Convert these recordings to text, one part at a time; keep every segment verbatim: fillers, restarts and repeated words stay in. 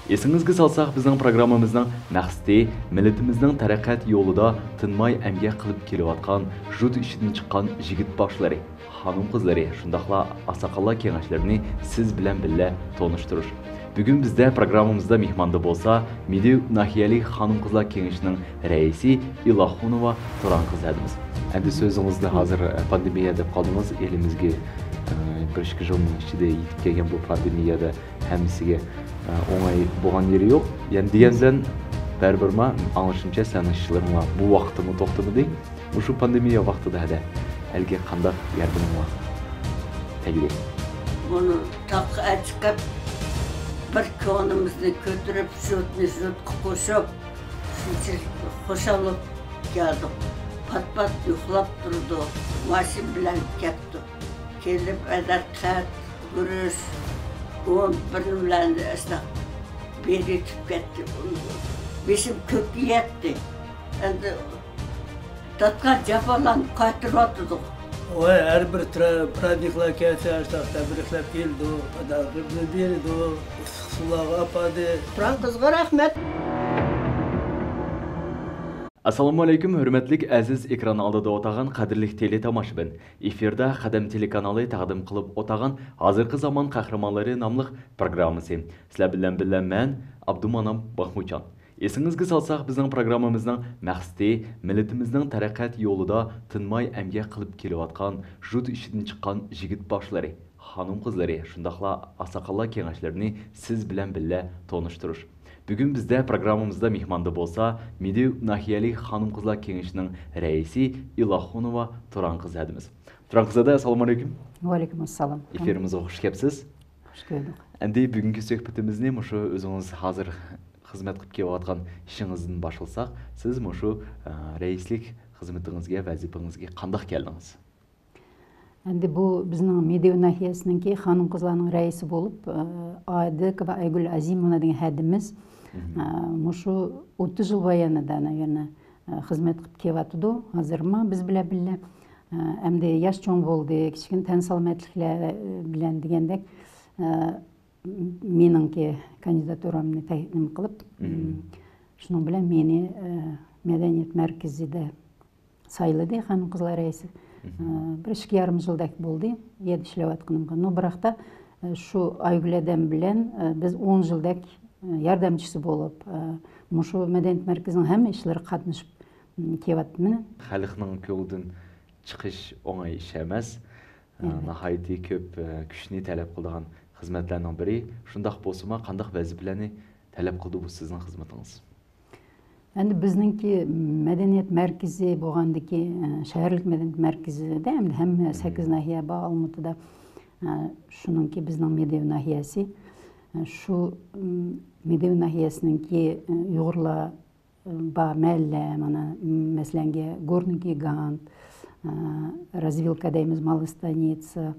ئېسىڭىزگە سالساق، بىزنىڭ پروگراممىمىزنىڭ مەقسىتى مىللىتىمىزنىڭ تەرەققىيات يولىدا تىنماي ئەمگەك قىلىپ كېلىۋاتقان ژۇت ئىچىدىن چىققان يىگىت باشلىرى، خانىم قىزلىرى، شۇنداقلا ئاقساقاللار كېڭەشلىرىنى سىز بىلەن بىللە تونۇشتۇرۇش. بۈگۈن بىزدە پروگراممىمىزدا مېھماندا بولسا مىدىيە ناھىيەلىك خانىم قىزلار كېڭىشىنىڭ رەئىسى ئىلاخۇنوۋا تۇران قىز ھەدىمىز. ئەمدى سۆزىڭىزدە ھازىر پاندېمىيە دەپ قالدىڭىز. ئېلىمىزگە، ئە، بىر ئىككى يىلنىڭ ئىچىدە يېتىپ كەلگەن بۇ پاندېمىيەدە ھەممىسىگە، ئە، ئوڭاي بولغان يېرى يوق. يەنە دېگەن بىلەن بەرىبىرما، ئاڭلىشىمچە، سەنىڭ ئىشلىرىڭلار بۇ ۋاقىتتىمۇ توختىمىدى. مۇشۇ پاندېمىيە ۋاقتىدا ھەدە ئەلگە قانداق ياردىمىڭلار تەگدى؟ بۇنى تاغقا ئەچىقىپ، بىر كۆڭلىمىزنى كۆتۈرۈپ، ژۇتنى ژۇتقا قوشۇپ، شۇنچىلىك خۇشال بولۇپ كەلدۇق. پات-پات يوقلاپ تۇرىدۇ. ماشىنا بىلەن كەپتۇ. كېلىپ ئەدەر قەت، گۈرۈچ، ئۇن، بىر نېمىلەرنى ئەسلا بېرىۋېتىپ كەتتى. بېشىم كۆككە يەتتى. ئەمدى تارتقان جاپالارنى قايتۇرۇۋاتىدۇ. ۋاي، ھەر بىر ترا-، پرادنىكلار كەلسە، ئاشۇنداق تەبرىكلەپ كېلىدۇ، ئاداقىنى بېرىدۇ، ئىسسىق سۇلارغا ئاپاردى. تۇران قىزغا رەھمەت. ئەسسالامۇ ئەلەيكۇم، ھۆرمەتلىك ئەزىز ئېكران ئالدىدا ئولتۇرغان قەدىرلىك تېلېتاماشىبىن. ئېفىردا قەدەم تېلېكانالى تەقدىم قىلىپ ئولتۇرغان ھازىرقى زامان قەھرىمانلىرى ناملىق پروگراممىسى. سىلەر بىلەن بىللە مەن، ئابدۇمانام باقمۇچان. ئېسىڭىزگە سالساق، بىزنىڭ پروگراممىمىزنىڭ مەقسىتى مىللىتىمىزنىڭ تەرەققىيات يولىدا تىنماي ئەمگەك قىلىپ كېلىۋاتقان ژۇت ئىچىدىن چىققان يىگىت باشلىرى، خانىم قىزلىرى، شۇنداقلا ئاقساقاللار كېڭەشلىرىنى سىز بىلەن بىللە تونۇشتۇرۇش. بۈگۈن بىزدە پروگراممىمىزدا مېھماندا بولسا مىدىيە ناھىيەلىك خانىم قىزلار كېڭىشىنىڭ رەئىسى ئىلاخۇنوۋا تۇران قىز ھەدىمىز. تۇران قىز ھەدە، ئەسسالامۇ ئەلەيكۇم. ۋەئەلەيكۇم ئەسسالام. ئېفىرىمىزغا خۇش كەپسىز. خۇش كۆردۇق. ئەمدى بۈگۈنكى سۆھبىتىمىزنى مۇشۇ ئۆزىڭىز ھازىر خىزمەت قىلىپ كېلىۋاتقان ئىشىڭىزدىن باشلىساق، سىز مۇشۇ، ئە، رەئىسلىك خىزمىتىڭىزگە، ۋەزىپىڭىزگە قانداق كەلدىڭىز؟ ئەمدى بۇ بىزنىڭ مىدىيە ناھىيەسىنىڭكى خانىم قىزلارنىڭ رەئىسى بولۇپ، ئە، ئادىكوۋا ئايگۈل ئەزىموۋنا دېگەن ھەدىمىز، ئە، مۇشۇ ئوتتۇز يىل بۇيانىدا، ناۋيەرنە، ئە، خىزمەت قىلىپ كېلىۋاتىدۇ. ھازىرمۇ بىز بىلەن بىللە، ئە، ئەمدى ياش چوڭ بولدى، كىچىككىنە تەن سالامەتلىكلەر، ئە، بىلەن دېگەندەك، ئە، مېنىڭكى كاندىداتۇرامنى تەي-، نېمە قىلىپ، شۇنىڭ بىلەن مېنى، ئە، مەدەنىيەت مەركىزىدە سايلىدى خانىم قىزلار رەئىسى. ئە، بىر ئىككى يارىم يىلدەك بولدى، ئۇ يەردە ئىشلەۋاتقىنىمغا. نو، بىراقتا، ئە، شۇ ئايگۈل ھەدەم بىلەن، ئە، بىز ئون يىلدەك، ئە، ياردەمچىسى بولۇپ، ئە، مۇشۇ مەدەنىيەت مەركىزىنىڭ ھەممە ئىشلىرىغا قاتنىشىپ، م، كېلىۋاتىمەن. خەلقنىڭ كۆڭلىدىن چىقىش ئوڭاي ئىش ئەمەس. ئە، ئەلۋەتتە. ناھايىتى كۆپ، ئە، كۈچنى تەلەپ قىلىدىغان خىزمەتلەرنىڭ بىرى. شۇنداق بولسىمۇ، قانداق ۋەزىپىلەرنى تەلەپ قىلىدۇ بۇ سىزنىڭ خىزمىتىڭىز؟ ئەمدى بىزنىڭكى مەدەنىيەت مەركىزى بولغاندىكى، ئە، شەھەرلىك مەدەنىيەت مەركىزىدە ئەمدى ھەممە سەككىز ناھىيە بار ئالمۇتىدا. ئە، شۇنىڭكى بىزنىڭ مىدىيە ناھىيەسى. ئە، شۇ، م، مىدىيە ناھىيەسىنىڭكى، ئە، ئۇيغۇرلار بار مەھەللە، مانا، مەسىلەنگە، گورنىي گىگانت، ئە، رازۋىلكا دەيمىز، مالا ستانىتسا،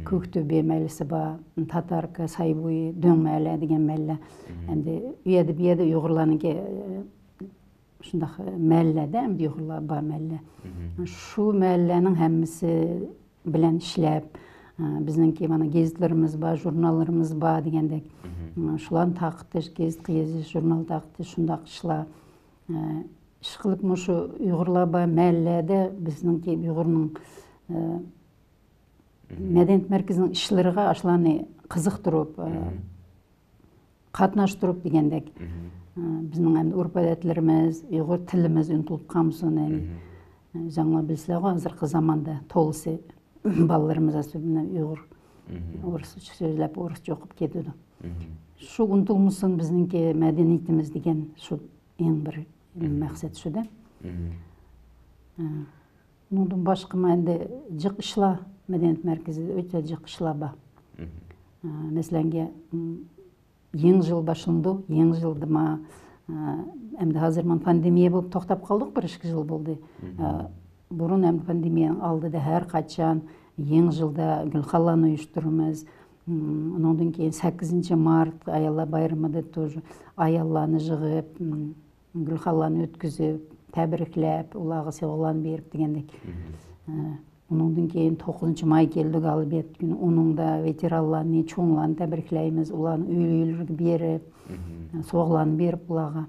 كۆكتۆبە مەھەللىسى بار، تاتاركا، سايبۇي، دۆڭ مەھەللە دېگەن مەھەللە. ئەمدى ئۇ يەردە، بۇ يەردە ئۇيغۇرلارنىڭكى، ئە، شۇنداق مەھەللىدە، ئەمدى ئۇيغۇرلار بار مەھەللە. شۇ مەھەللىنىڭ ھەممىسى بىلەن ئىشلەپ، ئە، بىزنىڭكى مانا گېزىتلىرىمىز بار، ژۇرناللىرىمىز بار دېگەندەك، ئە، شۇلارنى تارقىتىش، گېزىتكە يېزىش، ژۇرنال تارقىتىش، شۇنداق ئىشلار، ئە، ئىشقىلىپ مۇشۇ ئۇيغۇرلار بار مەھەللىدە بىزنىڭكى ئۇيغۇرنىڭ، ئە، مەدەنىيەت مەركىزىنىڭ ئىشلىرىغا ئاشۇلارنى قىزىقتۇرۇپ، ئە، قاتناشتۇرۇپ دېگەندەك. ئە، بىزنىڭ ئەمدى ئۆرپ-ئادەتلىرىمىز، ئۇيغۇر تىلىمىز ئۇنتۇلۇپ قالمىسۇن. ئە، زاڭلار بىلىسىلەرغۇ، ھازىرقى زاماندا تولىسى بالىلىرىمىز ئەسلى ئۇيغۇر، ئورۇسچە سۆزلەپ، ئورۇسچە ئوقۇپ كېتىدۇ. شۇ ئۇنتۇلمىسۇن بىزنىڭكى مەدەنىيىتىمىز دېگەن شۇ ئەڭ بىر مەقسەت شۇ-دە. ئە، ئۇنىڭدىن باشقىمۇ ئەمدى جىق ئىشلار، مەدەنىيەت مەركىزىدە ئۆتە جىق ئىشلار بار. ئە، مەسىلەنگە، م، يېڭى يىل باشلىنىدۇ. يېڭى يىلدا ما، ئە، ئەمدى ھازىر مانا پاندېمىيە بولۇپ توختاپ قالدۇق، بىر ئىككى يىل بولدى. ئە، بۇرۇن ئەمدى پاندېمىيەنىڭ ئالدىدا ھەر قاچان يېڭى يىلدا گۈلخانلارنى ئۇيۇشتۇرىمىز. م، ئۇنىڭدىن كېيىن سەككىزىنچى مارت ئاياللار بايرىمىدا تۇر-، ئاياللارنى يىغىپ، م، گۈلخانلارنى ئۆتكۈزۈپ، تەبرىكلەپ، ئۇلارغا سوۋغىلارنى بېرىپ دېگەندەك. ئە، ئۇنىڭدىن كېيىن توققۇزىنچى ماي كېلىدۇ، غالىبىيەت كۈنى. ئۇنىڭدا ۋېتېرانلارنى، چوڭلارنى تەبرىكلەيمىز. ئۇلارنى ئۆيلىرىگە بېرىپ، سوۋغىلارنى بېرىپ ئۇلارغا.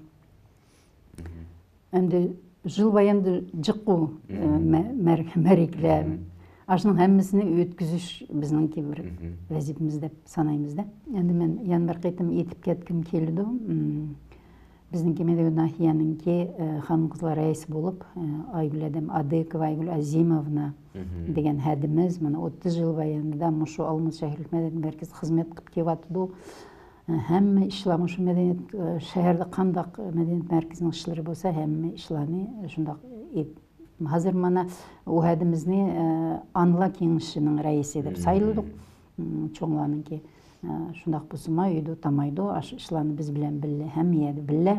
ئەمدى يىل بايامدا جىققۇ، ئە، مە-، مەر-، مەرىكىلەر. ئاشۇنىڭ ھەممىسىنى ئۆتكۈزۈش بىزنىڭكى بىر ۋەزىپىمىز دەپ سانايمىز-دە. ئەمدى مەن يەنە بىر قېتىم ئېيتىپ كەتكۈم كېلىدۇ. بىزنىڭكى مەدەنىيەت ناھىيەنىڭكى، ئە، خانىم-قىزلار رەئىسى بولۇپ، ئە، ئايگۈل ھەدەم ئادىكوۋا، ئايگۈل ئازىموۋنا دېگەن ھەدىمىز مانا ئوتتۇز يىل بايانىدا مۇشۇ ئالمۇتا شەھەرلىك مەدەنىيەت مەركىزىدە خىزمەت قىلىپ كېلىۋاتىدۇ. ھەممە ئىشلار مۇشۇ مەدەنىيەت، شەھەردە قانداق مەدەنىيەت مەركىزىنىڭ ئىشلىرى بولسا، ھەممە ئىشلارنى شۇنداق ئېيت-، ھازىر مانا ئۇ ھەدىمىزنى، ئانىلار كېڭىشىنىڭ رەئىسى دەپ سايلىدۇق. چوڭلارنىڭكى، شۇنداق بولسىمۇ ئۆيدە ئولتۇرمايدۇ، ئاشۇ ئىشلارنى بىز بىلەن بىللە، ھەممە يەردە بىللە.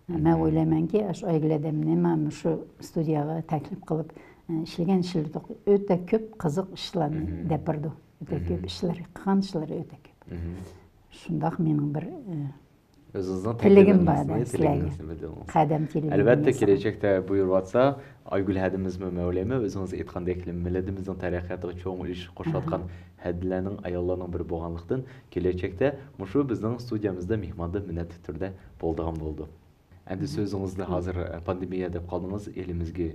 مەن ئويلايمەنكى، ئاشۇ ئايگۈل ھەدەمنى مانا مۇشۇ ستۇدىيەگە تەكلىپ قىلىپ، ئىشلىگەن ئىشلىرى ئۆتە كۆپ قىزىق ئىشلارنى دەپ بېرىدۇ. ئۆتە كۆپ ئىشلىرى، قىلغان ئىشلىرى ئۆتە كۆپ. شۇنداق مېنىڭ بىر، ئە، ئۆزىڭىزنىڭ تىلىكىم بار تەكلىپىڭىزنى، سىلەرگە. تىلىكىڭىزنى بىلدۈرۈڭىز. قەدەم تىلىكىم ئەلۋەتتە، بىلدۈرسەڭ. كېلەچەكتە بۇيرۇۋاتسا، ئايگۈل ھەدىمىزمۇ مەۋلەيمۇ، ئۆزىڭىز ئېيتقاندەك، مىللىتىمىزنىڭ تەرەققىياتىغا چوڭ ئۈلۈش قوشۇۋاتقان ھەدىلەرنىڭ، ئاياللارنىڭ بىرى بولغانلىقتىن، كېلەچەكتە مۇشۇ بىزنىڭ ستۇدىيەمىزدە مېھماندا مىننەتلىك تۈردە بولىدىغان بولىدۇ. ئەمدى سۆزىڭىزدە ھازىر، ئە، پاندېمىيە دەپ قالدىڭىز. ئېلىمىزگە،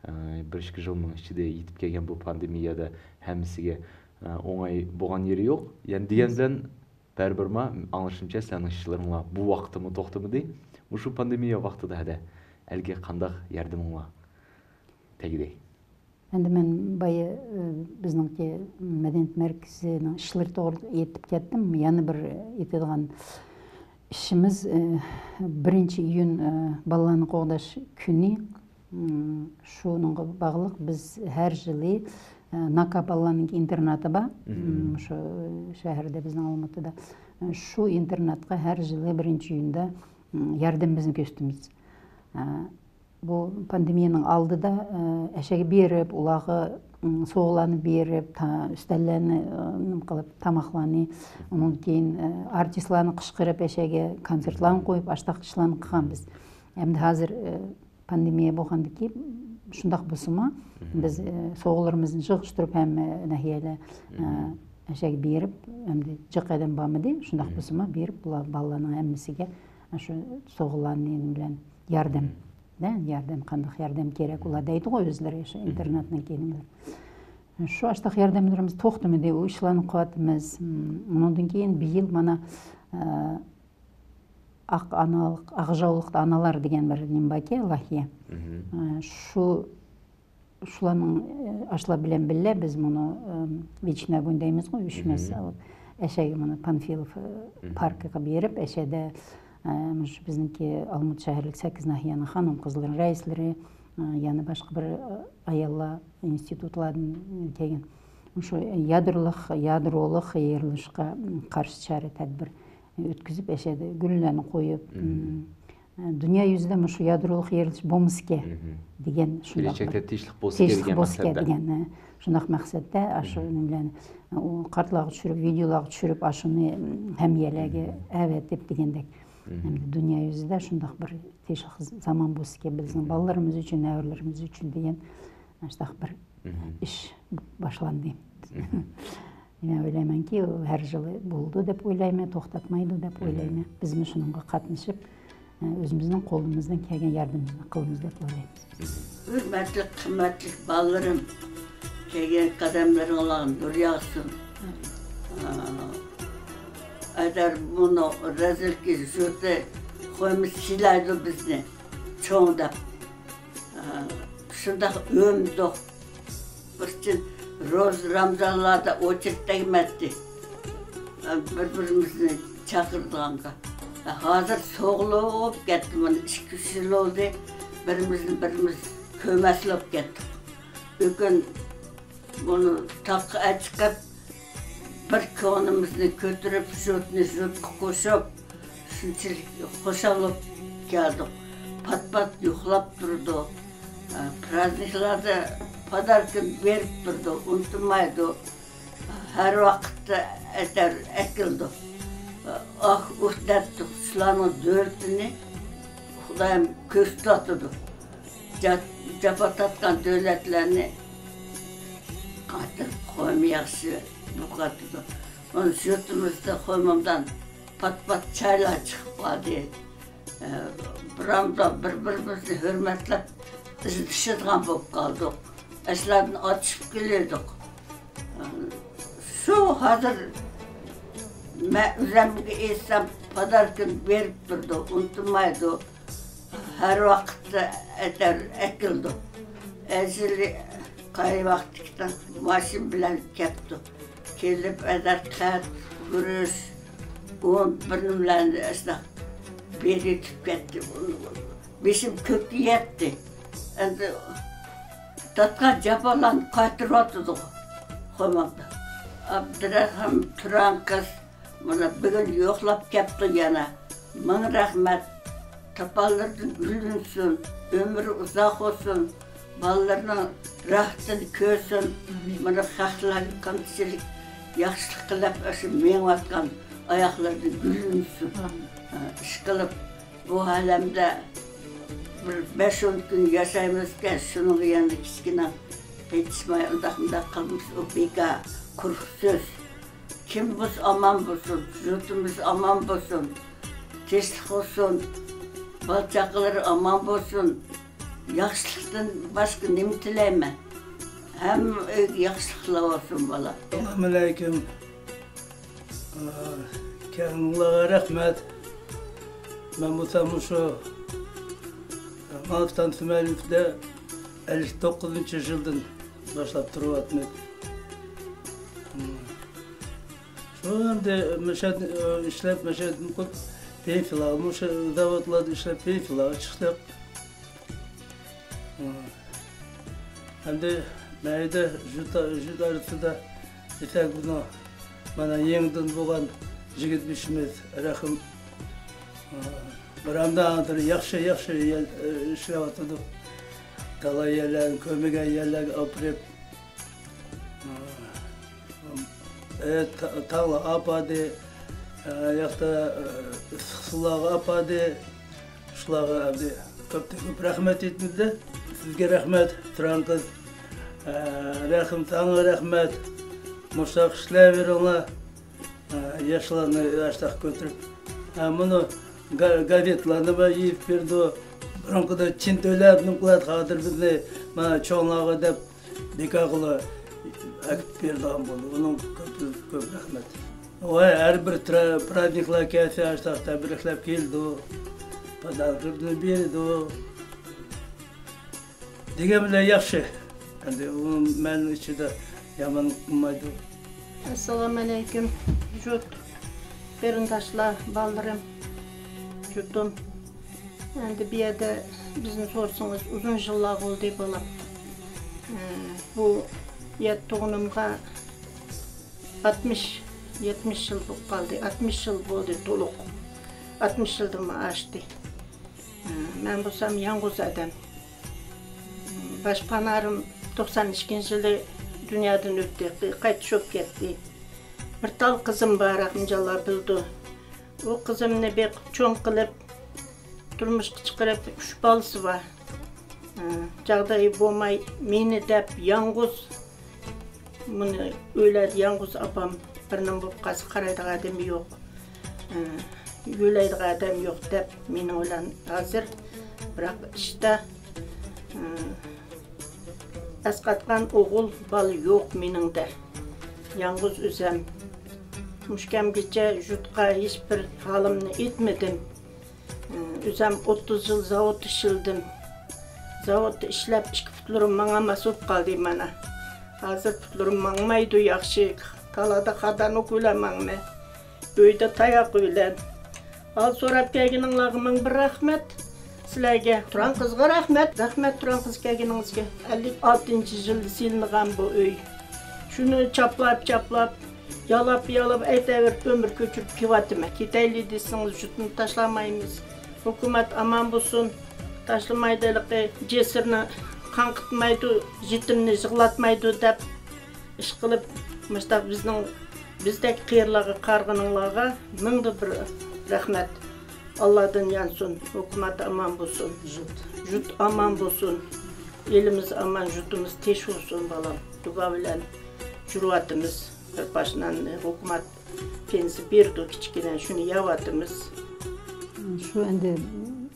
ئە، بىر ئىككى يىلنىڭ ئىچىدە يېتىپ كەلگەن بۇ پاندېمىيەدە ھەممىسىگە، ئە، ئوڭاي بولغان يېرى يوق. يەنە دېگەن بىلەن بەرىبىرمۇ، ئاڭلىشىمچە، سىلەرنىڭ ئىشلىرىڭلار بۇ ۋاقىتتىمۇ توختىمىدى. مۇشۇ پاندېمىيە ۋاقتىدا ھەدە ئەلگە قانداق ياردىمىڭلار تەگدى؟ ئەمدى مەن بايا، ئە، بىزنىڭكى مەدەنىيەت مەركىزىنىڭ ئىشلىرى توغرىلىق ئېيتىپ كەتتىم. يەنە بىر ئېيتىدىغان ئىشىمىز، ئە، بىرىنچى ئىيۇن، ئە، بالىلارنى قوغداش كۈنى. ئىم، شۇنىڭغا باغلىق بىز ھەر يىلى، ئە، ناكا بالىلارنىڭ ئىنتېرناتى بار. ئىم، شۇ شەھەردە، بىزنىڭ ئالمۇتىدا. ئە، شۇ ئىنتېرناتقا ھەر يىلى بىرىنچى ئىيۇندا، ئىم، ياردىمىمىزنى كۆرسىتىمىز. ئە، بۇ پاندېمىيەنىڭ ئالدىدا، ئە، ئەشەگە بېرىپ، ئۇلارغا، ئىم، سوۋغىلارنى بېرىپ، تا-، ئۈستەللەرنى، ئە، نېمە قىلىپ، تاماقلارنى، ئۇنىڭدىن كېيىن، ئە، ئارتىسلارنى قىچقىرىپ، ئەشەگە كونسېرتلارنى قويۇپ، ئاشتاق ئىشلارنى قىلغان بىز. ئەمدى ھازىر، ئە، پاندېمىيە بولغاندىكى، شۇنداق بولسىمۇ، بىز، ئە، سوۋغىلىرىمىزنى يىغىشتۇرۇپ، ھەممە ناھىيەلەر، ئە، ئەشەگە بېرىپ، ئەمدى جىق ئادەم بارمىدى، شۇنداق بولسىمۇ بېرىپ، بۇلار، بالىلارنىڭ ھەممىسىگە شۇ سوۋغىلارنى بىلەن ياردەم، دە، ياردەم، قانداق ياردەم كېرەك، ئۇلار دەيدىغۇ ئۆزلىرى، شۇ ئىنتېرناتنىڭ كېيىن. شۇ ئاشتاق ياردەملىرىمىز توختىمىدى، ئۇ ئىشلارنى قىلىۋاتىمىز. ئۇنىڭدىن كېيىن بىيىل مانا، ئە، ئاق ئانالىق، ئاق جاۋلىقتا ئانالار دېگەن بىر نېمە باركەن، لايىھە. ئە، شۇ، شۇلارنىڭ، ئە، ئاشۇلار بىلەن بىللە بىز مۇنۇ، ئە، ۋېچناگۇن دەيمىزغۇ، ئۆچمەس. ئەشەگە مۇنۇ پانفىلوف، ئە، پاركىغا بېرىپ، ئەشەدە، ئە، مۇشۇ بىزنىڭكى ئالمۇتا شەھەرلىك سەككىز ناھىيەنىڭ خانىم-قىزلىرى رەئىسلىرى، ئە، يەنە باشقا بىر، ئە، ئاياللار ئىنستىتۇتلاردىن كەلگەن. شۇ يادرولۇق، يادرولۇق يېرىلىشقا قارشى چارە تەدبىر ئۆتكۈزۈپ، ئەشەدە گۈللەرنى قويۇپ، دۇنيا يۈزىدە مۇشۇ يادرولۇق يېرىلىش بولمىسىكەن دېگەن شۇنداق كېلەچەكتە بىر تىنچلىق بولسا تىنچلىق كېرەك بولسا دېگەن مەقسەتتە. دېگەن، شۇنداق مەقسەتتە، ئاشۇ نېمىلەرنى، ئۇ كارتىلارغا چۈشۈرۈپ، ۋىدېئولارغا چۈشۈرۈپ، ئاشۇنى ھەممە يەرلەرگە ئەۋەتىپ دېگەندەك. ئەمدى دۇنيا يۈزىدە شۇنداق بىر تىنچلىق زامان بولسىكەن، بىزنىڭ بالىلىرىمىز ئۈچۈن، نەۋرىلىرىمىز ئۈچۈن دېگەن شۇنداق بىر ئىش باشلاندى. مەن ئويلايمەنكى، ئۇ ھەر يىلى بولىدۇ دەپ ئويلايمەن، توختاتمايدۇ دەپ ئويلايمەن. بىزمۇ شۇنىڭغا قاتنىشىپ، ئۆزىمىزنىڭ قولىمىزدىن كەلگەن ياردىمىمىزنى قىلىمىز دەپ ئويلايمىز. ھۆرمەتلىك، قىممەتلىك بالىلىرىم، كەلگەن قەدەملىرىڭلارغا نۇر ياغسۇن. ئەگەر مۇنۇ رەزىلكى جۇتى قويمىسا سىلايدۇ بىزنى چوڭ دەپ. شۇنداق ئۆمدۇق. بىر چىن روزا رامزانلاردا ئوچېرت تەگمەتتى. بىر-بىرىمىزنى چاقىرىدىغانغا. ھازىر سوغۇلۇپ كەتتى، مانا ئىككى-ئۈچ يىل بولدى. بىرىمىزنى بىرىمىز كۆرمەسلىك بولۇپ كەتتۇق. بۈگۈن بۇنى تاغقا ئەچىقىپ، بىر كۆڭلىمىزنى كۆتۈرۈپ، جۇتنى جۇتقا قوشۇپ، شۇنچىلىك خۇشال بولۇپ كەلدۇق. پات-پات يوقلاپ تۇرىدۇ. پرازنىكلاردا پاداركىنى بېرىپ تۇرىدۇ، ئۇنتۇمايدۇ. ھەر ۋاقىتتا ئەتەر ئەكېلىدۇ. ئاھ، ئۇھ دەپتۇ، شۇلارنىڭ دۆلىتىنى خۇدايىم كۆرسىتىۋاتىدۇ. جا-، جاپا تارتقان دۆلەتلەرنى ئاتىلىپ قويما ياخشى بوقاتىدۇ. ئۇنى يۇرتىمىزدا قويمامدان پات-پات چايلار چىقىپ قالدى. ئە، بۇرامدا بىر-بىرىمىزنى ھۆرمەتلەپ ئىزدىشىدىغان بولۇپ قالدۇق. ئەشلاردىن ئاتۇشۇپ كېلىدۇق. شۇ ھازىر مەن ئۆزۈمگە ئېيتسام، پاداركىنى بېرىپ تۇرىدۇ، ئۇنتۇمايدۇ. ھەر ۋاقىتتا ئەتەر ئەكېلىدۇ. ئەزىلى قاي ۋاقىتتا ماشىنا بىلەن كەپتۇ. كېلىپ ئەتەر قەت، گۈرۈچ، ئۇن، بىر نېمىلەرنى ئەسلا بېرىۋېتىپ كەتتى. بېشىم كۆككە يەتتى. ئەمدى تارتقان جاپالارنى قايتۇرۇۋاتىدۇ قويمامدا. ئابدۇرەھىم تۇران قىز، مانا بۈگۈن يوقلاپ كەپتۇ يەنە. مىڭ رەھمەت. تاپانلىرىدىن گۈللىنسۇن، ئۆمرى ئۇزاق بولسۇن، بالىلىرىنىڭ راھىتىنى كۆرسۇن. مانا خەقلەرگە كۆمەكچىلىك، ياخشىلىق قىلىپ، ئاشۇ مېڭىۋاتقان ئاياقلىرىدىن گۈللىنسۇن. ئىشقىلىپ، بۇ ئالەمدە بىر بەش-ئون كۈن ياشايمىزكەن، شۇنىڭغا يەنە كىچىكىنە قېتىشماي، ئۇنداق-مۇنداق قىلمىسا، ئۇ بىكار، قۇرۇق سۆز. كىم بولسا ئامان بولسۇن، يۇرتىمىز ئامان بولسۇن، تىنچلىق بولسۇن، بالا-چاقىلىرى ئامان بولسۇن. ياخشىلىقتىن باشقا نېمە تىلەيمەن؟ ھەممە ئۆيگە ياخشىلىقلار بولسۇن، بالام. ئەسسالامۇئەلەيكۇم. ئا، كەلگىنىڭلارغا رەھمەت. مەن بولسام مۇشۇ ماۋۇ تانسىمەلىكتە ئەللىك توققۇزىنچى يىلدىن باشلاپ تۇرۇۋاتىمەن. شۇ ئەمدى مۇشۇ ئىشلەپ، مۇشۇ پېنسىيەلەر، مۇشۇ زاۋۇتلاردا ئىشلەپ پېنسىيەلەرگە چىقتۇق. ئەمدى مەيدە يۇرت، يۇرت ئارىسىدا دېسەك، بۇنىڭ مانا يېڭىدىن بولغان يىگىت بېشىمىز رەھىم، بىرەمدە ھازىر ياخشى، ياخشى ئىشلەۋاتىدۇ. تالاي يەرلەرگە، كۆرمىگەن يەرلەرگە ئاپىرىپ، ئە، تا-، تاغلار ئاپاردى، ئە، ياقتا، ئە، ئىسسىق سۇلارغا ئاپاردى. شۇلارغا ئەمدى كۆپتىن كۆپ رەھمەت ئېيتىمىز. سىزگە رەھمەت، تۇران قىز. ئە، رەھىم، ساڭا رەھمەت. مۇشۇنداق ئىشلەۋېرىڭلار. ئە، ياشلارنى ئاشتاق كۆتۈرۈپ. ئە، مۇنۇ گا-، گازېتلارنى مانا يېزىپ بېرىدۇ. بۇرۇنقىدا چىن تۆلەپ نېمە قىلاتتى، ھازىر بىزنى مانا چوڭلارغا دەپ بىكارغىلا ئەكىپ بېرىدىغان بولدى. ئۇنىڭ كۆپ، كۆپ رەھمەت. ۋاي، ھەر بىر ترا-، پرازنىكلار كەلسە، ئاشتاق تەبرىكلەپ كېلىدۇ. پاداركىلىرىنى بېرىدۇ. دېگەن بىلەن ياخشى. ئەمدى ئۇ مەن ئىچىدە يامان قىلمايدۇ. ئەسسالامۇئەلەيكۇم، جۇت قېرىنداشلار، بالىلىرىم، جۇتۇم. ئەمدى بۇ يەردە بىزنى سورىسىڭىز، ئۇزۇن يىللار بولدى، بالام. ئە، بۇ يەردە تۇغقىنىمغا ئاتمىش، يەتمىش يىل بولۇپ قالدى. ئاتمىش يىل بولدى تولۇق. ئاتمىش يىلدىنمۇ ئاشتى. ئە، مەن بولسام يالغۇز ئادەم. باش پاناھىم توقسان ئىككىنچى يىلى دۇنيادىن ئۆتتى، قايتىش بولۇپ كەتتى. بىر تال قىزىم بار، رەھىمجانلار بىلىدۇ. ئۇ قىزىمنى بېقىپ، چوڭ قىلىپ، تۇرمۇشقا چىقىرىپ، ئۈچ بالىسى بار. ئە، جاغدايى بولماي، مېنى دەپ يالغۇز، مۇنى ئۆيلەردە يالغۇز ئاپام، بىر نېمە بولۇپ قالسا قارايدىغان ئادىمى يوق. ئە، يۆلەيدىغان ئادەم يوق دەپ مېنىڭ بىلەن ھازىر، بىراق ئىشتا، ئە، ئەسقاتقان ئوغۇل بالا يوق مېنىڭدە. يالغۇز ئۆزەم. مۇشۇ كەمگىچە يۇرتقا ھېچبىر ھالىمنى ئېيتمىدىم. ئۆزەم ئوتتۇز يىل زاۋۇتتا ئىشلىدىم. زاۋۇتتا ئىشلەپ، ئىككى پۇتلىرىم ماڭالماس بولۇپ قالدى مانا. ھازىر پۇتلىرىم ماڭمايدۇ ياخشى. تالادا خادانوك بىلەن ماڭىمەن. ئۆيدە تاياق بىلەن. ھال سوراپ كەلگىنىڭلارغا مىڭ بىر رەھمەت. سىلەرگە، تۇران قىزغا رەھمەت. رەھمەت تۇران قىز كەلگىنىڭىزگە. ئەللىك ئالتىنچى يىلدا سېلىنغان بۇ ئۆي. شۇنى چاپلاپ، چاپلاپ، يالاپ، يالاپ ئەتەۋېرىپ ئۆمۈر كۆچۈرۈپ كېلىۋاتىمەن. كېتەيلى دېسىڭىز، يۇرتنى تاشلىمايمىز. ھۆكۈمەت ئامان بولسۇن، تاشلىمايدۇ ھېلىقى جەسۇرنى، قاڭقىتمايدۇ، يېتىمنى يىغلاتمايدۇ دەپ ئىشقىلىپ، مۇشۇنداق بىزنىڭ، بىزدەك قېرىلارغا قارىغىنىڭلارغا مىڭدا بىر رەھمەت. ئاللادىن يانسۇن، ھۆكۈمەت ئامان بولسۇن. يۇرت. يۇرت ئامان بولسۇن. ئېلىمىز ئامان، يۇرتىمىز تىنچ بولسۇن، بالام. دۇئا بىلەن. ئۇچۇرۇۋاتىمىز. بىر پاش نان ھۆكۈمەت پېنسىيە بېرىدۇ، كىچىككىنە، شۇنى يەۋاتىمىز. شۇ ئەمدى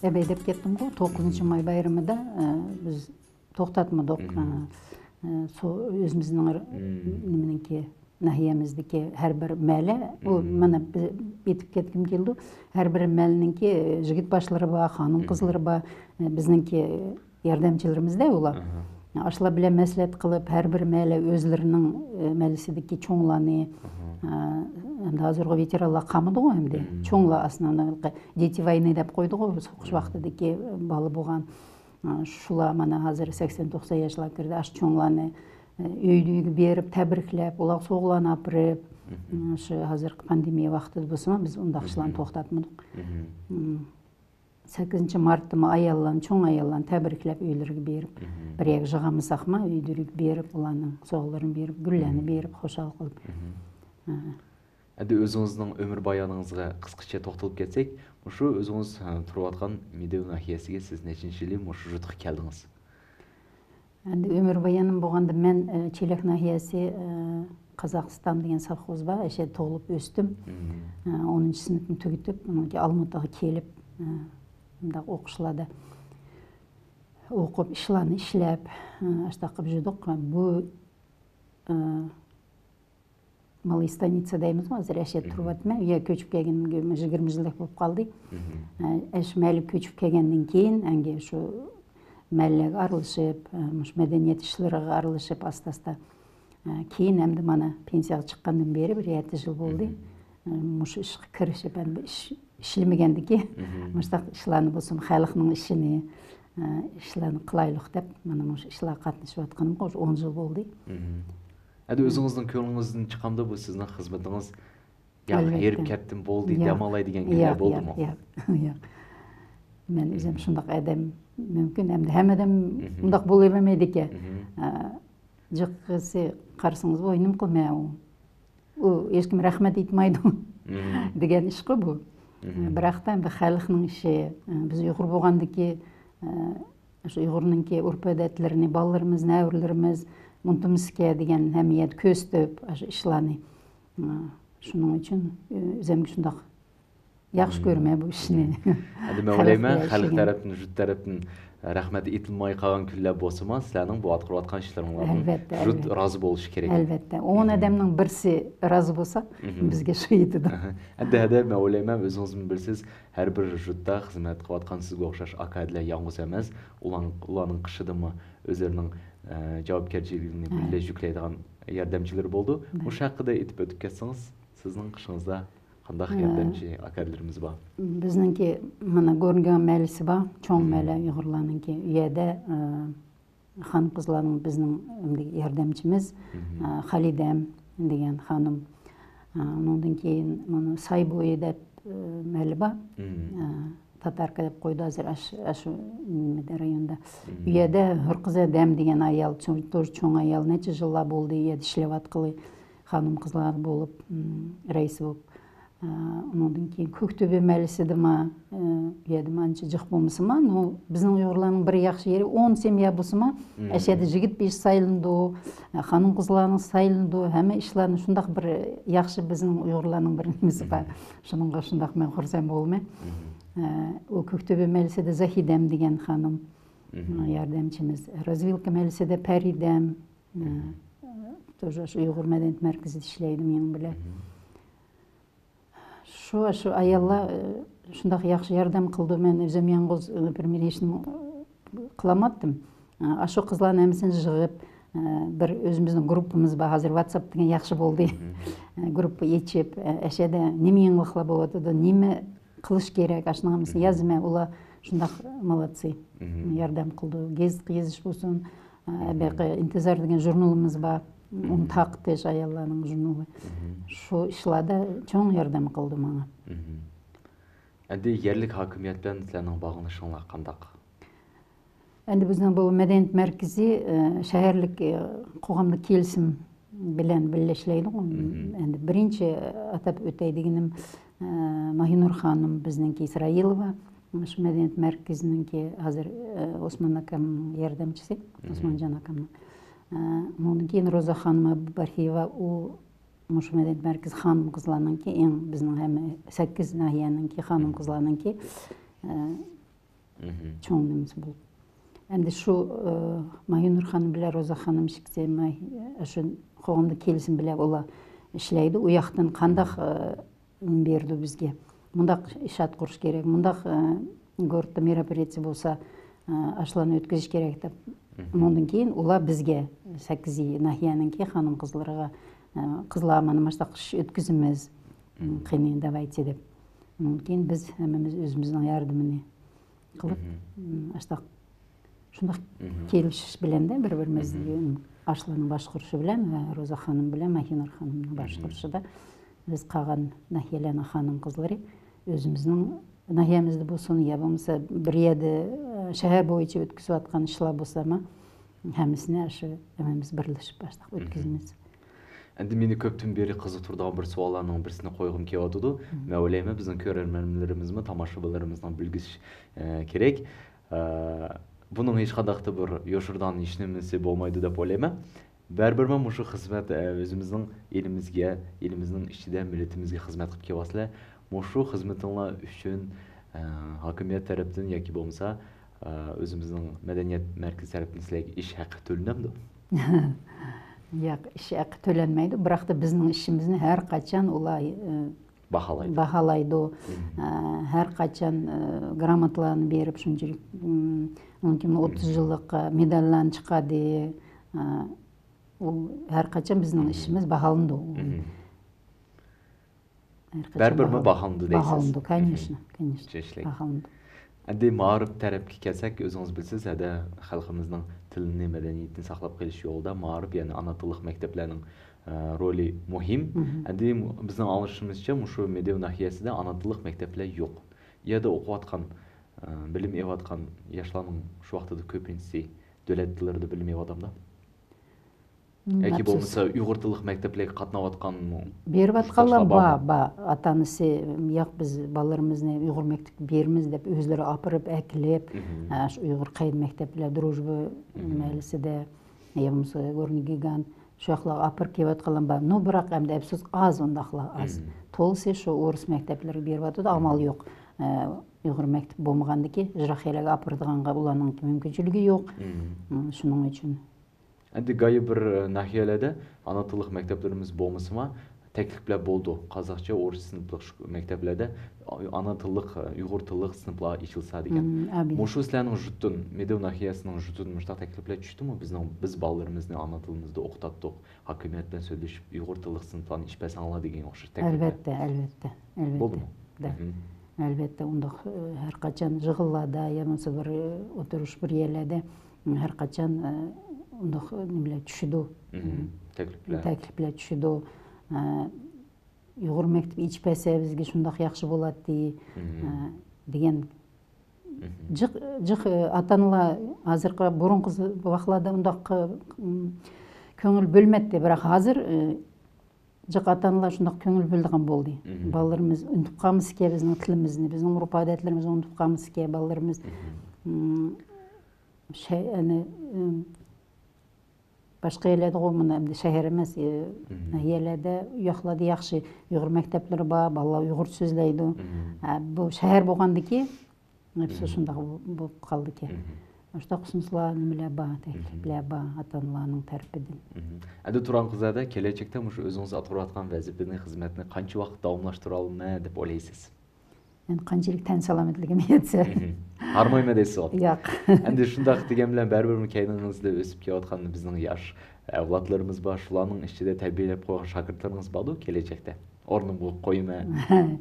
ئەبەي دەپ كەتتىمغۇ، توققۇزىنچى ماي بايرىمىدا، ئە، بىز توختاتمىدۇق. مم. ئە، ئە، سو-، ئۆزىمىزنىڭ ر-، مم. نېمىنىڭكى، ناھىيەمىزدىكى ھەر بىر مەھەللە، ئۇ مم. مانا بى-، ئېيتىپ كەتكۈم كېلىدۇ، ھەر بىر مەھەللىنىڭكى يىگىت باشلىرى بار، خانىم مم. قىزلىرى بار، ئە، بىزنىڭكى ياردەمچىلىرىمىزدە ئۇلار. ئاشۇلار بىلەن مەسلىھەت قىلىپ، ھەر بىر مەھەللە ئۆزلىرىنىڭ، ئە، مەھەللىسىدىكى چوڭلارنى، ئە، ئەمدى ھازىرغۇ ۋېتېرانلار قالمىدىغۇ ئەمدى. مم. چوڭلار ئاساسەن، دېتى ۋوينى دەپ قويدۇغۇ، سوقۇش مم. ۋاقتىدىكى بالا بولغان. ئە، شۇلار مانا ھازىر سەكسەن توقسان ياشلارغا كىردى. ئاشۇ چوڭلارنى، ئە، ئۆيدە ئۆيگە بېرىپ، تەبرىكلەپ، ئۇلارغا سوۋغىلارنى ئاپىرىپ، مم. ئە، شۇ ھازىرقى پاندېمىيە ۋاقتىدا بولسىمۇ، بىز ئۇنداق ئىشلارنى مم. توختاتمىدۇق. مم. مم. سەككىزىنچى مارتتىمۇ ئاياللارنى، چوڭ ئاياللارنى تەبرىكلەپ ئۆيلىرىگە بېرىپ، مم. بىر يەرگە يىغالمىساقمۇ، ئۆيلىرىگە بېرىپ، ئۇلارنىڭ سوۋغىلىرىنى بېرىپ، گۈللەرنى مم. بېرىپ، خۇشال قىلىپ. مم. ھە. ئەمدى ئۆزىڭىزنىڭ ئۆمۈر بايانىڭىزغا قىسقىچە توختىلىپ كەتسەك، مۇشۇ ئۆزىڭىز، ھە، تۇرۇۋاتقان مەيدەۋ ناھىيەسىگە سىز نەچچىنچى يىلى مۇشۇ يۇرتقا كەلدىڭىز؟ ئەمدى ئۆمۈر بايانىم بولغاندا، مەن، ئە، چېلەك ناھىيەسى، ئە، قازاقىستان دېگەن سوفخوز بار، ئەشەدە تۇغۇلۇپ ئۆستۈم. مم. ئە، ئونىنچى سىنىپنى تۈگىتىپ، ئۇنىڭ كېيىن ئالمۇتىغا كېلىپ، ئە، مۇنداق ئوقۇشلاردا ئوقۇپ، ئىشلارنى ئىشلەپ، ئە، ئاشۇنداق قىلىپ يۈردۇق. بۇ، ئە، مالاي ستانىتسا دەيمىزغۇ، ھازىر ئەشەدە مم. تۇرۇۋاتىمەن. ئۇ يەرگە كۆچۈپ كەلگىنىمگە يىگىرمە يىلدەك بولۇپ قالدى. مم. ئە، ئەش مەھەللىگە كۆچۈپ كەلگەندىن كېيىن، ئەنگە شۇ مەھەللىگە ئارىلىشىپ، ئە، مۇشۇ مەدەنىيەت ئىشلىرىغا ئارىلىشىپ، ئاستا-ئاستا. ئە، كېيىن ئەمدى مانا پېنسىيەگە چىققاندىن بېرى بىر يەتتە يىل بولدى. مم. ئە، مۇشۇ ئىشقا كىرىشىپ، ئەمدى ئىش، ئىشلىمىگەندىكى مم. مۇشۇنداق ئىشلارنى بولسۇن، خەلقنىڭ ئىشىنى، ئە، ئىشلارنى قىلايلۇق دەپ، مانا مۇشۇ ئىشلارغا قاتنىشىۋاتقىنىمغا ئون يىل بولدى. مم. ئەمدى ئۆزىڭىزنىڭ كۆڭلىڭىزدىن چىقامدۇ بۇ سىزنىڭ خىزمىتىڭىز؟ ياق، ئەلۋەتتە. ھېرىپ كەتتىم، بولدى، ياق. دەم ئالاي دېگەن كۈنلەر ياق، بولدىمۇ؟ ياق، ياق. مەن ئۆزۈم مم. شۇنداق ئادەم، مۇمكىن، ئەمدى ھەممە ئادەم مم. مۇنداق بولۇۋەرمەيدىكەن. مم. ئە، جىققىسى قارىسىڭىز، ۋاي، نېمە قىلىمەن ئۇ؟ ئۇ ھېچكىم رەھمەت ئېيتمايدۇ مم. دېگەن ئىشقۇ بۇ. مم. بىراقتا ئەمدى خەلقنىڭ ئىشى، بىز ئۇيغۇر بولغاندىكى، شۇ ئۇيغۇرنىڭكى ئۆرپ-ئادەتلىرىنى بالىلىرىمىز، نەۋرىلىرىمىز ئۇنتۇمىسىكەن دېگەن ھەممە يەردە كۆرسىتىپ، شۇ ئىشلارنى. شۇنىڭ ئۈچۈن ئۆزۈمگە شۇنداق ياخشى مم. كۆرىمەن بۇ ئىشنى. ئەمدى مەن خەلق ئويلايمەن، بىلەن خەلق ئىشلىگەن. تەرەپتىن، جۇت تەرەپتىن رەھمەت ئېيتىلماي قالغان كۈنلەر بولسىمۇ، سىلەرنىڭ بۇ ئاتقۇرۇۋاتقان ئىشلىرىڭلاردىن ئەلۋەتتە، جۇت ئەلۋەتتە. رازى بولۇشى كېرەك. ئەلۋەتتە. ئون مم. ئادەمنىڭ بىرسى رازى بولسا، مم. بىزگە شۇ يېتىدۇ. ئەمدى ھەدە، مەن ئويلايمەن، ئۆزىڭىزمۇ بىلىسىز، ھەر بىر جۇتتا خىزمەت قىلىۋاتقان سىزگە ئوخشاش ئاكا-ئىنىلەر يالغۇز ئەمەس. ئۇلار، ئۇلارنىڭ قېشىدىمۇ ئۆزلىرىنىڭ، ئە، جاۋابكەرچىلىكىنى ھە. بىللە يۈكلەيدىغان ياردەمچىلىرى بولىدۇ. ھە. مۇشۇ ھەققىدە ئېيتىپ ئۆتۈپ كەتسىڭىز، سىزنىڭ قېشىڭىزدا قانداق ھە. ياردەمچى ئاكا-ئىنىلىرىمىز بار؟ بىزنىڭكى مانا گورنگان مەھەللىسى بار، چوڭ مم. مەھەللە ئۇيغۇرلارنىڭكى. ئۇ يەردە، ئە، خانىم-قىزلارنىڭ بىزنىڭ ئەمدى ياردەمچىمىز، مم. ئە، خالىدەم دېگەن خانىم. ئە، ئۇنىڭدىن كېيىن مانا ساي بويى دەپ، ئە، مەھەللە بار. مم. ئە، تاتاركا دەپ قويدى ھازىر ئاش-، ئاشۇ نېمىدە، رايوندا. مم. ئۇ يەردە ھۆرقىزە دەم دېگەن ئايال، چوڭ، تور چوڭ ئايال، نەچچە يىللار بولدى ئۇ يەردە ئىشلەۋاتقىلى، خانىم-قىزلار بولۇپ، مم، رەئىس بولۇپ. ئە، ئۇنىڭدىن كېيىن كۆكتۆبە مەھەللىسىدىمۇ، ئە، ئۇ يەردىمۇ ئانچە جىق بولمىسىمۇ، نو-، بىزنىڭ ئۇيغۇرلارنىڭ بىر ياخشى يېرى، ئون سېميا بولسىمۇ، مم. ئەشەدە يىگىت بېشى سايلىنىدۇ، خانىم-قىزلارنىڭ سايلىنىدۇ، ھەممە ئىشلارنى شۇنداق بىر ياخشى، بىزنىڭ ئۇيغۇرلارنىڭ بىر نېمىسى بار. مم. شۇنىڭغا شۇنداق مەن خۇرسەن بولىمەن. مم. ئە، ئۇ كۆكتۆبە مەھەللىسىدە زاھىدەم دېگەن خانىم، مم. ياردەمچىمىز. رازۋىلكا مەھەللىسىدە پەرىدەم، مم. ئە، توژا شۇ ئۇيغۇر مەدەنىيەت مەركىزىدە ئىشلەيدۇ مېنىڭ بىلەن. مم. شۇ، شۇ ئاياللار، ئە، شۇنداق ياخشى ياردەم قىلىدۇ. مەن ئۆزۈم يالغۇز، ئە، بىر مېرىشنى، ئە، قىلالماتتىم. ئە، ئاشۇ قىزلارنىڭ ھەممىسىنى يىغىپ، ئە، بىر ئۆزىمىزنىڭ گۇرۇپپىمىز بار. ھازىر ۋاتساپ دېگەن ياخشى بولدى. مم. ئە، گۇرۇپپا ئېچىپ، ئە، ئەشەدە نېمە يېڭىلىقلار بولۇۋاتىدۇ، نېمە قىلىش كېرەك، ئاشۇنىڭ ھەممىسىنى مم. يازىمەن. ئۇلار شۇنداق مالاتسى، مم. ياردەم قىلىدۇ. گېزىت يېزىش بولسۇن، ئە، مم. بېقى ئىنتىزار دېگەن ژۇرنىلىمىز بار. ئۇنى مم. تارقىتىش، ئاياللارنىڭ ژۇرنىلى. مم. شۇ ئىشلاردا چوڭ ياردەم قىلدى ماڭا. مم. ئەمدى يەرلىك ھاكىمىيەت بىلەن سىلەرنىڭ باغلىنىشىڭلار قانداق؟ ئەمدى بىزنىڭ بۇ مەدەنىيەت مەركىزى، ئە، شەھەرلىك، ئە، قوغاملىق كېلىشىم بىلەن بىللە ئىشلەيدۇ. مم. ئەمدى بىرىنچى ئاتاپ ئۆتەي دېگىنىم، ئە، ماھىنۇر خانىم بىزنىڭكى ئىسرائىلوۋا، شۇ مەدەنىيەت مەركىزىنىڭكى ھازىر، ئە، ئوسمان ئاكامنىڭ ياردەمچىسى، مم. ئوسمانجان ئاكامنىڭ. ئۇنىڭدىن كېيىن روزا خانىم ئابدۇبارھىيېۋا، ئۇ مۇشۇ مەدەنىيەت مەركىزى خانىم قىزلارنىڭكى، ئەڭ بىزنىڭ ھەممە سەككىز ناھىيەنىڭكى خانىم قىزلارنىڭكى، ئە، چوڭ نېمىسى بولۇپ. ئەمدى شۇ، ئە، ماھىنۇر خانىم بىلەن روزا خانىم ئىككىسى، ماھ-، شۇ قوغۇندا كېلىشىم بىلەن ئۇلار ئىشلەيدۇ. ئۇ ياقتىن قانداق، ئە، بېرىدۇ بىزگە. مۇنداق ئىشات قۇرۇش كېرەك، مۇنداق، ئە، گورتتا مېروپورىيەتسى بولسا، ئە، ئاشۇلارنى ئۆتكۈزۈش كېرەك دەپ. ئۇنىڭدىن كېيىن ئۇلار بىزگە، سەككىز ناھىيەنىڭكى خانىم قىزلىرىغا، ئە، قىزلار، مانا مۇشۇنداق ئىش ئۆتكۈزىمىز، قېنى، داۋايتى دەپ. ئۇنىڭدىن كېيىن بىز ھەممىمىز ئۆزىمىزنىڭ ياردىمىنى قىلىپ، ئاشۇنداق شۇنداق كېلىشىش بىلەندە بىر-بىرىمىز، ئاشۇلارنىڭ باشقۇرۇشى بىلەن ۋە روزا خانىم بىلەن ماھىنۇر خانىمنىڭ باشقۇرۇشىدا بىز قالغان ناھىيەلەرنىڭ خانىم قىزلىرى ئۆزىمىزنىڭ ناھىيەمىزدە بولسۇن يا بولمىسا بىر يەردە، ئە، شەھەر بويىچە ئۆتكۈزۈۋاتقان ئىشلار بولسىمۇ، ھەممىسىنى ئاشۇ ھەممىمىز بىرلىشىپ ئاشۇنداق ئۆتكۈزىمىز. ئەمدى مېنى كۆپتىن بېرى قىزىقتۇرىدىغان بىر سوئاللارنىڭ بىرسىنى قويغۇم كېلىۋاتىدۇ. مەن ئويلايمەن، بىزنىڭ كۆرەرمەنلىرىمىزمۇ، تاماشىبىنلىرىمىزنىڭ بىلگۈسى، ئە، كېرەك. ئە، بۇنىڭ ھېچقانداقتا بىر يوشۇرىدىغان ھېچنېمىسى بولمايدۇ دەپ ئويلايمەن. بەرىبىرمۇ مۇشۇ خىزمەت، ئە، ئۆزىمىزنىڭ ئېلىمىزگە، ئېلىمىزنىڭ ئىچىدە مىللىتىمىزگە خىزمەت قىلىپ كېلىۋاتىسىلەر. مۇشۇ خىزمىتىڭلار ئۈچۈن، ئە، ھاكىمىيەت تەرەپتىن ياكى بولمىسا، ئە، ئۆزىمىزنىڭ مەدەنىيەت مەركىزى تەرەپتىن سىلەرگە ئىش ھەققى تۆلىنەمدۇ؟ ياق، ئىش ھەققى تۆلەنمەيدۇ. بىراقتا بىزنىڭ ئىشىمىزنى ھەر قاچان ئۇلار، ئە، باھالايدۇ. باھالايدۇ. ئە، ھەر قاچان، ئە، گراماتالارنى بېرىپ، شۇنچىلىك، ئۇنىڭ كېيىن ئوتتۇز يىللىق، ئە، مېداللارنى چىقاردى. ئە، ئۇ ھەر قاچان بىزنىڭ ئىشىمىز باھالىنىدۇ. ھەر قاچان بەرىبىرمۇ باھالىنىدۇ. باھالىنىدۇ دەيسىز. كونېچنو، كونېچنو. چېچلىك. باھالىنىدۇ. ئەمدى مائارىپ تەرەپكە كەلسەك، ئۆزىڭىز بىلىسىز، ھەدە خەلقىمىزنىڭ تىلىنى، مەدەنىيىتىنى ساقلاپ قېلىش يولىدا مائارىپ، يەنى ئانا تىللىق مەكتەپلەرنىڭ، ئە، رولى مۇھىم. ئەمدى بىزنىڭ ئاڭلىشىمىزچە، مۇشۇ مېدېۋ ناھىيەسىدە ئانا تىللىق مەكتەپلەر يوق. ئۇ يەردە ئوقۇۋاتقان، ئە، بىلىم ئېلىۋاتقان ياشلارنىڭ شۇ ۋاقتىدا كۆپىنچىسى دۆلەت تىللىرىدا بىلىم ئېلىۋاتامدۇ؟ ياكى بولمىسا ئۇيغۇر تىللىق مەكتەپلەرگە قاتناۋاتقانمۇ؟ بېرىۋاتقانلار بار، بار. ئاتا ئانىسى ياق، بىز بالىلىرىمىزنى ئۇيغۇر مەكتىپىگە بېرىمىز دەپ ئۆزلىرى ئاپىرىپ ئەكېلىپ، شۇ ئۇيغۇر قەينى مەكتەپلەر، دروژبا مەھەللىسىدە يا بولمىسا گورنىي گىگانت، شۇ ياقلارغا ئاپىرىپ كېلىۋاتقانلار بار. نو، بىراق ئەمدى ئەپسۇس ئاز ئۇنداقلار، ئاز. تولىسى شۇ ئورۇس مەكتەپلىرىگە بېرىۋاتىدۇ، ئامال يوق. ئۇيغۇر مەكتىپى بولمىغاندىكى يىراق يەرلەرگە ئاپىرىدىغانغا ئۇلارنىڭ مۇمكىنچىلىكى يوق. شۇنىڭ ئۈچۈن. ئەمدى گايا بىر ناھىيەلەردە ئانا تىللىق مەكتەپلىرىمىز بولمىسىمۇ، تەكلىپلەر بولىدۇ. قازاقچە، ئورۇسچە سىنىپلىق شۇ مەكتەپلەردە ئانا تىللىق، ئۇيغۇر تىللىق سىنىپلار ئېچىلسا دېگەن. مۇشۇ سىلەرنىڭ يۇرتتىن، مېدېۋ ناھىيەسىنىڭ يۇرتىدىن مۇشۇنداق تەكلىپلەر چۈشتىمۇ؟ بىزنىڭ، بىز بالىلىرىمىزنى ئانا تىلىمىزدا ئوقۇتاتتۇق، ھاكىمىيەت بىلەن سۆزلىشىپ، ئۇيغۇر تىللىق سىنىپلارنى ئېچىپ بەرسەڭلار دېگەن ئوخشاش تەكلىپلەر. ئەلۋەتتە، ئەلۋەتتە، ئەلۋەتتە. بولدىمۇ؟ ئەلۋەتتە، ئۇنداق، ئە، ھەر قاچان يىغىنلاردا يا بولمىسا بىر، ئە، ئولتۇرۇش بىر يەرلەردە، ئە، ھەر قاچان، ئە، ئۇنداق نېمىلەر چۈشىدۇ. تەكلىپلەر. تەكلىپلەر چۈشىدۇ. ئە، ئۇيغۇر مەكتىپى ئېچىپ بەرسە بىزگە شۇنداق ياخشى بولاتتى، ئە، دېگەن جىق، جىق، ئە، ئاتا-ئانىلار ھازىرقى بۇرۇنقى ۋاقىتلاردا ئۇنداق، ئىم، كۆڭۈل بۆلمەتتى. بىراق ھازىر، ئە، جىق ئاتا-ئانىلار شۇنداق كۆڭۈل بۆلىدىغان بولدى. بالىلىرىمىز ئۇنتۇپ قالمىسىكەن بىزنىڭ تىلىمىزنى، بىزنىڭ ئۇرپ-ئادەتلىرىمىزنى ئۇنتۇپ قالمىسىكەن بالىلىرىمىز. ئىم، شەي-، ئەنە، ئىم، باشقا يەرلەردىغۇ مانا ئەمدى شەھەر ئەمەس، ئە، ناھىيەلەردە، ئۇ ياقلاردا ياخشى ئۇيغۇر مەكتەپلىرى بار، بالىلار ئۇيغۇرچە سۆزلەيدۇ. ئە، بۇ شەھەر بولغاندىكى، نەپسى شۇنداق بولۇپ قالدىكەن. شۇنداق ئۇسۇنۇشلار، نېمىلەر بار، تەكلىپلەر بار ئاتا-ئانىلارنىڭ تەرىپىدىن. ئەمدى تۇران قىزادە، كېلەچەكتە مۇشۇ ئۆزىڭىز ئاتقۇرۇۋاتقان ۋەزىپىنى، خىزمەتنى قانچە ۋاقىت داۋاملاشتۇرالىمەن دەپ ئويلايسىز؟ مەن قانچىلىك تەن سالامەتلىكىم يەتسە. ھارمايمەن دەيسىزغۇ؟ ياق. ئەمدى شۇنداق دېگەن بىلەن بەرىبىرمۇ كەينىڭىزدە ئۆسۈپ كېلىۋاتقان بىزنىڭ ياش ئەۋلادلىرىمىز بار، شۇلارنىڭ ئىچىدە تەربىيەلەپ قويغان شاگىرتلىرىڭىز باردۇ، كېلەچەكتە ئورنۇمغا قويىمەن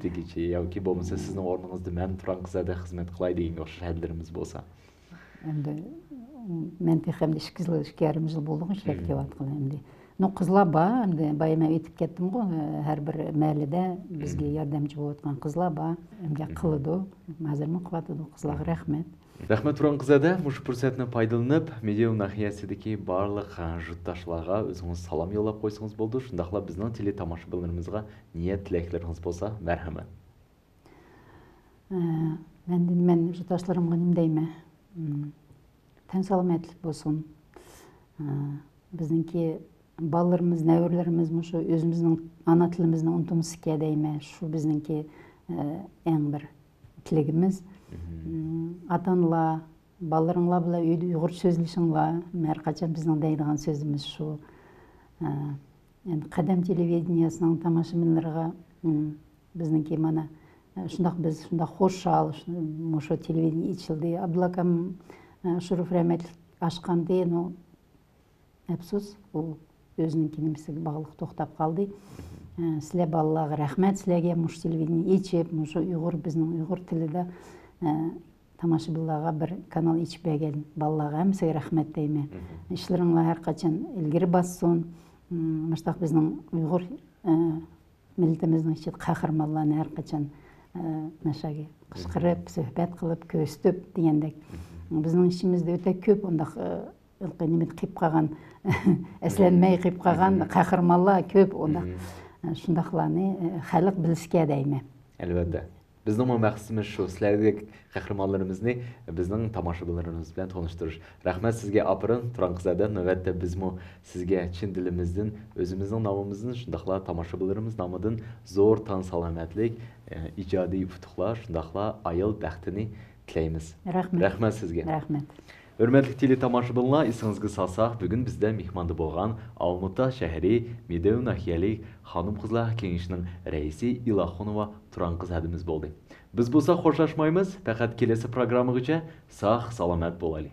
دېگۈچى ياكى بولمىسا سىزنىڭ ئورنىڭىزدا مەن تۇران قىزادە خىزمەت قىلاي دېگەنگە ئوخشاش ھەدىلىرىمىز بولسا. ئەمدى مەن تېخى ئەمدى ئىككى يىل، ئىككى يېرىم يىل بولدىغۇ ئىشلەپ كېلىۋاتقىلى ئەمدى. نو، قىزلار بار، ئەمدى بايا مەن ئېيتىپ كەتتىمغۇ، ھەر بىر مەھەللىدە بىزگە ياردەمچى بولۇۋاتقان قىزلار بار. ئەمگەك قىلىدۇ، ھازىرمۇ قىلىۋاتىدۇ، قىزلارغا رەھمەت. رەھمەت تۇران قىزادە، مۇشۇ پۇرسەتنى پايدىلىنىپ، مېدېۋ ناھىيەسىدىكى بارلىق يۇرتداشلارغا ئۆزىڭىز سالام يوللاپ قويسىڭىز بولىدۇ، شۇنداقلا بىزنىڭ تېلېتاماشىبىنلىرىمىزغا نىيەت تىلەكلىرىڭىز بولسا، مەرھەمەت. ئە، مەندىن مەن يۇرتداشلىرىمغا نېمە دەيمەن؟ ئىم، تەن سالامەتلىك بولسۇن. ئە، بىزنىڭكى بالىلىرىمىز، نەۋرىلىرىمىز مۇشۇ ئۆزىمىزنىڭ ئانا تىلىمىزنى ئۇنتۇمىسىكەن دەيمەن. شۇ بىزنىڭكى، ئە، ئەڭ بىر تىلىكىمىز. مم، ئاتا-ئانىلار، بالىلىرىڭلار بىلەن ئۆيدە ئۇيغۇرچە سۆزلىشىڭلار. ھەر قاچان بىزنىڭ دەيدىغان سۆزىمىز شۇ. ئە، ئەمدى قەدەم تېلېۋىدېنىيەسىنىڭ تاماشىبىنلىرىغا، مم، بىزنىڭكى مانا، ئە، شۇنداق بىز شۇنداق خۇشال، شۇ-، مۇشۇ تېلېۋىدېنىيە ئېچىلدى. ئابدۇللا ئاكام، ئە، شۇرۇف رەھمەتلىك ئاچقانىدى، نو-، ئەپسۇس، ئۇ ئۆزىنىڭكى نېمىسىگە باغلىق توختاپ قالدى. ئە، سىلەر بالىلارغا رەھمەت، سىلەرگە مۇشۇ تېلېۋىدېنىيە ئېچىپ، مۇشۇ ئۇيغۇر، بىزنىڭ ئۇيغۇر تىلىدا، ئە، تاماشىبىنلارغا بىر كانال ئېچىپ بەرگەن بالىلارغا ھەممىسىگە رەھمەت دەيمەن. مم. ئىشلىرىڭلار ھەر قاچان ئىلگىرى باسسۇن. مم، مۇشۇنداق بىزنىڭ ئۇيغۇر، ئە، مىللىتىمىزنىڭ ئىچىدە قەھرىمانلارنى ھەر قاچان، ئە، مەشەگە قىچقىرىپ، سۆھبەت قىلىپ، كۆرسىتىپ دېگەندەك. بىزنىڭ ئىچىمىزدە ئۆتە كۆپ ئۇنداق، ئە، ھېلىقى نېمىدە قېلىپ قالغان، ئەسلەنمەي قېلىپ قالغان قەھرىمانلار كۆپ ئۇنداق. ئە، شۇنداقلارنى، ئە، خەلق بىلسىكە دەيمەن. ئەلۋەتتە. بىزنىڭمۇ مەقسىتىمىز شۇ، سىلەردەك قەھرىمانلىرىمىزنى بىزنىڭ تاماشىبىنلىرىمىز بىلەن تونۇشتۇرۇش. رەھمەت سىزگە، ئاپىرىن، تۇران قىز ھەدە. نۆۋەتتە بىزمۇ سىزگە چىن دىلىمىزدىن، ئۆزىمىزنىڭ نامىمىزدىن، شۇنداقلا تاماشىبىنلىرىمىز نامىدىن زور تان سالامەتلىك، ئە، ئىجادىي ئۇتۇقلار، شۇنداقلا ئايال بەختىنى تىلەيمىز. رەھمەت. رەھمەت سىزگە. رەھمەت. ھۆرمەتلىك تېلېتاماشىبىنلار، ئېسىڭىزگە سالساق، بۈگۈن بىزدە مېھماندا بولغان ئالمۇتا شەھىرى مېدېۋ ناھىيەلىك خانىم-قىزلار كېڭىشىنىڭ رەئىسى ئىلاخۇنوۋا تۇران قىز ھەدىمىز بولدى. بىز بولسا خوشلاشمايمىز، پەقەت كېلەسى پروگراممىغىچە ساق-سالامەت بولايلى.